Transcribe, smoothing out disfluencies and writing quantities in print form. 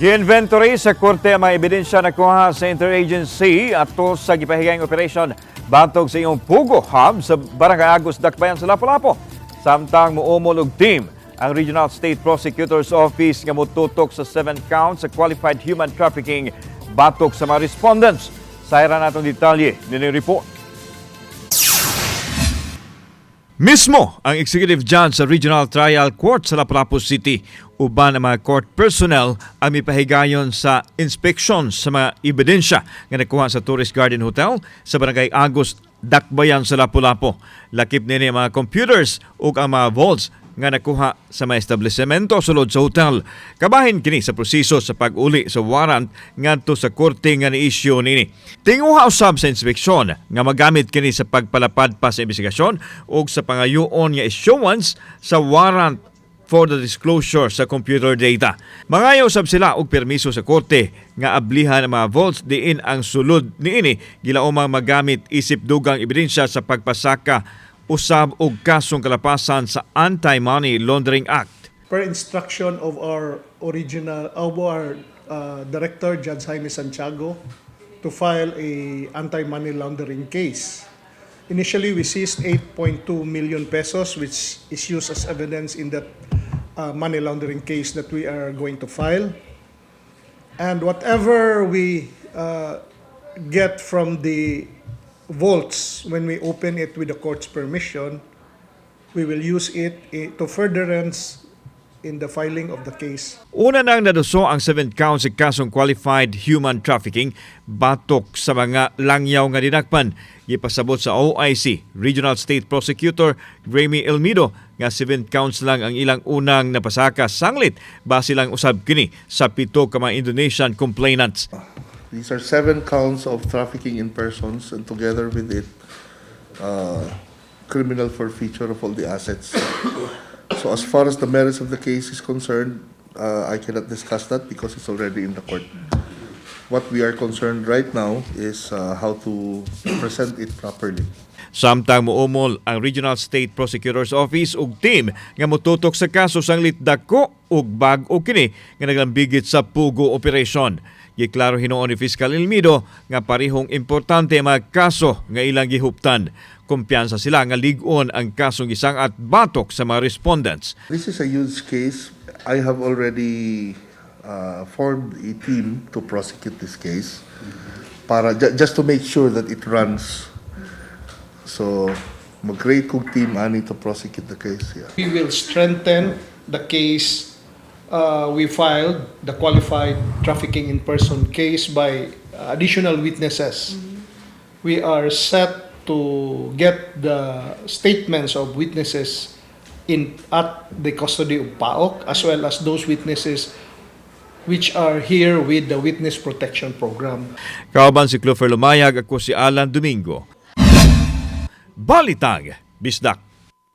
Gi-inventory sa korte ang mga ebidensya nakuha sa interagency ato sa gipahigayong operation bantog sa iyong Pugo Hub sa Barangay Agos, Dakbayan sa Lapu-Lapu. Samtang muumol og team ang Regional State Prosecutor's Office nga motutok sa 7 counts sa qualified human trafficking batok sa mga respondents. Sayra natong detalye nini report. Mismo ang Executive Judge sa Regional Trial Court sa Lapu-Lapu City uban ang mga court personnel ang mipahigayon sa inspection sa mga ebidensya nga nakuha sa Tourist Garden Hotel sa Barangay Agos, Dakbayan sa Lapu-Lapu. Lakip nini ang mga computers ug ang mga vaults nga nakuha sa mga establishmento sulod sa hotel. Kabahin kini sa proseso sa pag-uli sa warrant ngadto sa korte nga ni-issue nini. Tinguha usab sa inspeksyon nga magamit kini sa pagpalapad pa sa investigasyon ug sa pangayoon nga issuance sa warrant for the disclosure sa computer data. Mangayo usab sila og permiso sa korte nga ablihan ang mga vaults diin ang sulod niini gilaumang magamit isip dugang ebidensya sa pagpasaka usab og kasong kalapasan sa Anti-Money Laundering Act. Per instruction of our original of our director, Judge Jaime Santiago, to file a anti-money laundering case. Initially, we seized 8.2 million pesos, which is used as evidence in that money laundering case that we are going to file. And whatever we get from the vaults when we open it with the court's permission, we will use it to furtherance in the filing of the case. Una nang naduso ang 7 counts sa kasong qualified human trafficking batok sa mga langyaw nga dinakpan. Gipasabot sa OIC, Regional State Prosecutor Graeme Elmido, nga 7 counts lang ang ilang unang napasaka sanglit base lang usab kini sa pito ka mga Indonesian complainants. These are seven counts of trafficking in persons, and together with it, criminal forfeiture of all the assets. So as far as the merits of the case is concerned, I cannot discuss that because it's already in the court. What we are concerned right now is how to present it properly. Samtang muumol ang Regional State Prosecutor's Office og team nga motutok sa kaso sanglit dako ug bag-o kini nga naglambigit sa Pugo operation. Giklaro hinuon ni Fiscal Elmido nga parehong importante ang mga kaso nga ilang gihuptan. Kumpiyansa sila nga lig-on ang kasong gisang-at batok sa mga respondents. This is a huge case. I have already formed a team to prosecute this case para just to make sure that it runs. So, mag-create kog team ani to prosecute the case. Yeah. We will strengthen the case we filed, the qualified trafficking in person case, by additional witnesses. We are set to get the statements of witnesses in at the custody of PAOCC as well as those witnesses which are here with the witness protection program. Kauban si Clover Lumayag, ako si Alan Domingo. Balitang Bisdak.